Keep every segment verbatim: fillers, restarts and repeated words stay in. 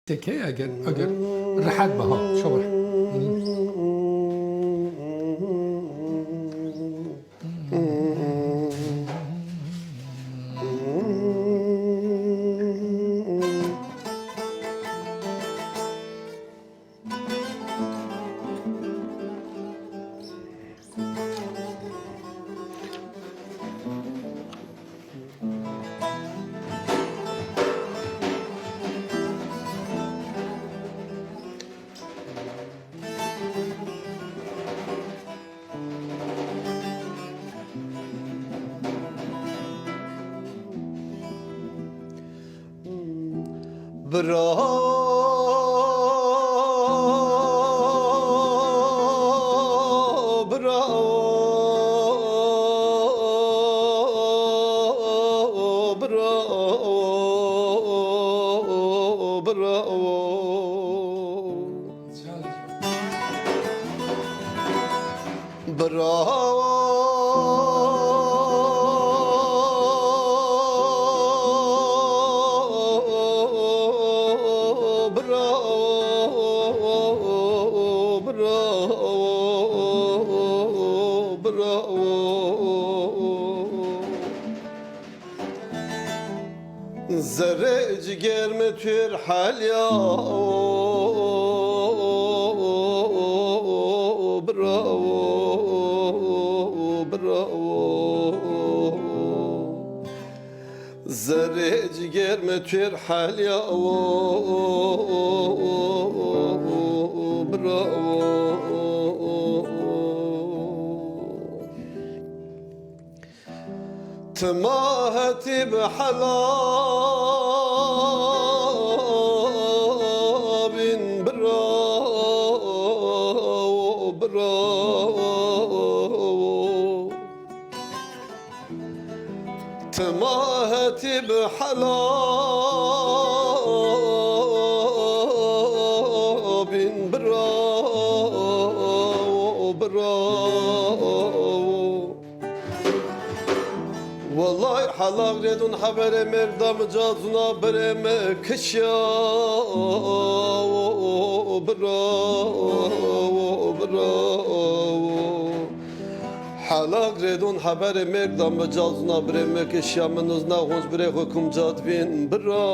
Teke eger, eger rehet be ha, şawir. Bira, bira, bira, bira. Bravo, bravo, bravo, bravo. Zerrê cigêr min tûr helya, o, bravo, bravo. Zerrê cigêr min tûr helya, o, bravo. Ti ma hetî bi hela bîn bira, bira. Ti ma hetî bi hela bîn bira, bira. Welay hela girêdûn heberê mêrg da mi cazûna birê mi kişya, bira, bira. Hela girêdûn heberê mêrg da mi cazûna birê mi kişya, min nizna honc birê xwe kum ca dibîn, bira,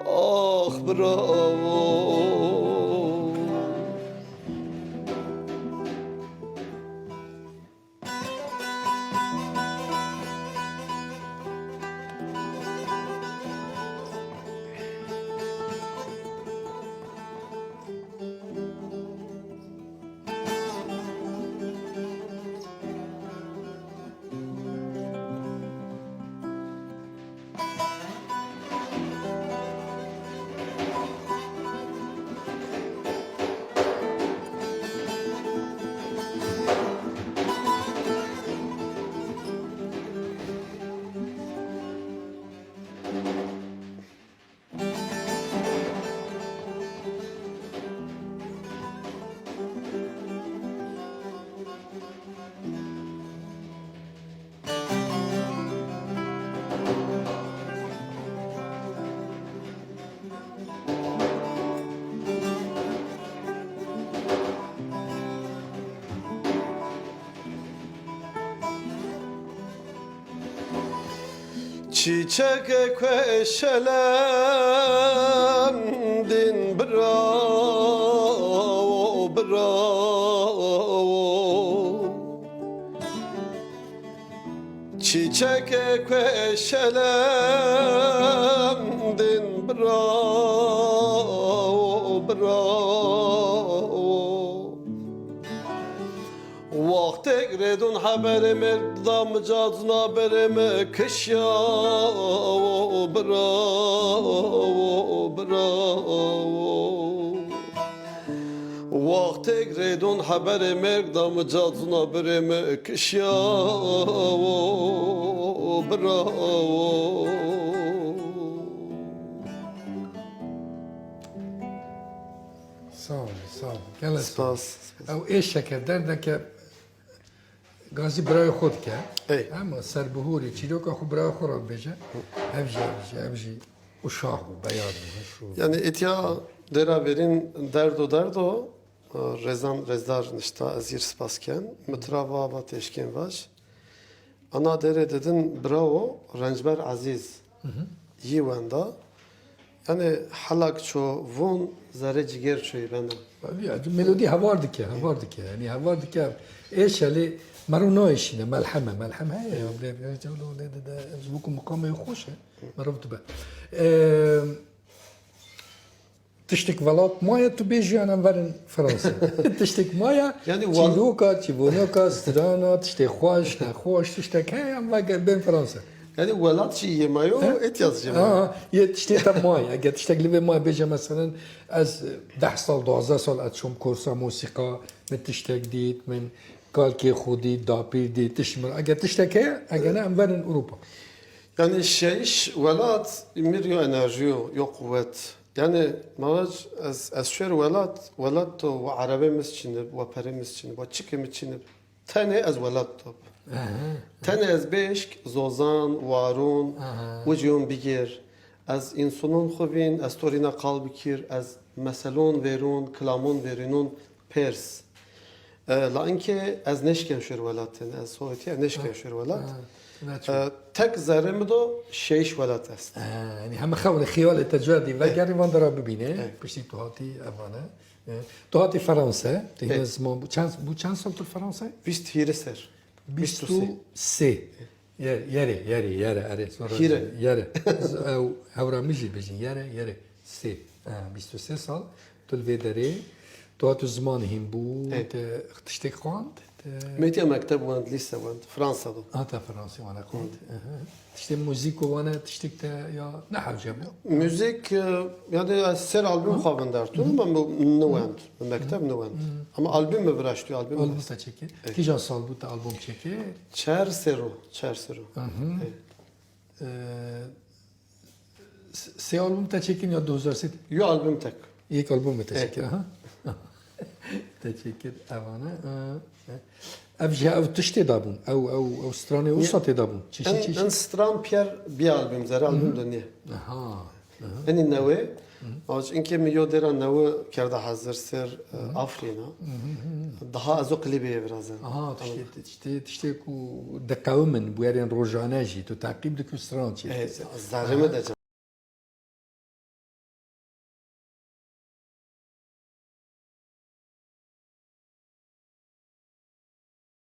ax, bira. Çîçekê ku şelem din birawo, birawo. Çîçekê ku şelem din birawo, birawo. Wextêk rêdûn heberê mêrg da mi cazûna berê mi kişya, o bira, o bira. Wextêk rêdûn heberê mêrg da mi cazûna berê mi kişya, o bira. Sağ ol, sağ ol. Gel spas. Ew ê şeker derdeke gazî birayê xwe dike. Ey. Ama serbihûrê çîroka xwe birayê xwe re bêje. Ev jî, ev jî, ev jî. û şah bû, beyaz bû, hiş û Yani êtiya dêra verîn derdo derdo, e, rêzan rêzdar nişta, ez yir spas ken. Min tira va, va têşkên vaj. Ana dêrê didin bravo, Rencber Ezîz. Yî wenda. Yani helak ço vûn zerê cigêr çoyî bena. Tabii ya, melodî hevar dike, hevar dike. Yani hevar dike. Êşelê mero nayêşîne, melheme, melhem heye ya. Lê, lê, lê, lê, lê, lê, ji bo ku miqamê xweş e, mero dibe. Eee, tiştek welat maye tu bêjî yan em verin Fransa. Tiştek maye, Yani wal- çîroka, çîvonoka, strana, tiştê xweş, nexweş, tiştek heye em veger bên Fransa. Yani welat jî yê mayo, êtiya jî yê mayo. Ha, yê tiştê te maye. Eger tiştek li vê maye bêje, meselen, ez deh sal, duwazdeh sal ez çûm kursa mosîqa, min tiştek dît, min kalkê xwe dît, dapîr dît, tişt min. Eger tiştek heye, eger ne, em verin Ewropa. Yani şeyiş welat mir yo enerjiyo, yo quwet. Yani mavac ez, ez şer welat, welat to we erebê min çinib, we perê min çinib, we çikê min çinib. Tenê ez welat top. Tenê ez bêşk, zozan, waron, Aha. wiciyon bigêr. Ez însonon xwe vîn, ez torîna qal bikir, ez meselon vêron, kilamon vêrînon pêrs. E, la inkê ez neşken şer welatên, ez Sovyetiye neşken şer welat. Ha, ne çok. E, tek zerrê mi do şeyiş welat est. Ha, yani heme xewle xiyalê te cuya dî vegerî van dera bibîne. Piştî tu hatî evane. E, tu hatî Fransa, tu hîne ziman bû. Çend, bû çend sal tu Fransa? Vîst hîrê ser. Bîst û sê. Yer, yerê, yerê, yere, erê. Sonra Hîre. Yere. Ew, hewra min jî bêjin, yere, yere. Sê. Ha, bîst û sê sal. Tu li vê derê. Tu hat tu ziman hîn bû, Evet. te tiştek xwend. Te Metiye mekteb wend, lise wend, Fransa do. Hata Fransî wana xwend. Aha. Tiştê muzîko wana tiştek te ya ne hewce bû. Müzik, e, yani ez ser albüm xwe vindertum, ama mi niwend, mi mekteb niwend. Ama albüm mi viraştı, albüm mi. Album te çekê. Kîjan sal bû te album çekê? Çer sero, çer sero. Ee, s- sê album te çekin ya du hezar sê? Yo albüm tek. Yek album te Evet. çekin, aha. Te çekin, evane. Ee, ev ji ev tiştê dabûn. Ew, ew, ew stranê wisa tê dabûn. Çeşit En, en çeşit. stran Pierre bir albüm, zerre albüm de niye. Aha. Eni newe, aç inke mi yo dera newe kerda hazır ser, e, Afrina. Daha az o klibi ye biraz. Aha, tiştê, tiştê, tiştê ku diqewimin, bûyerên rojane jî, tu teqîb dikî stran çê. E, zerre mi de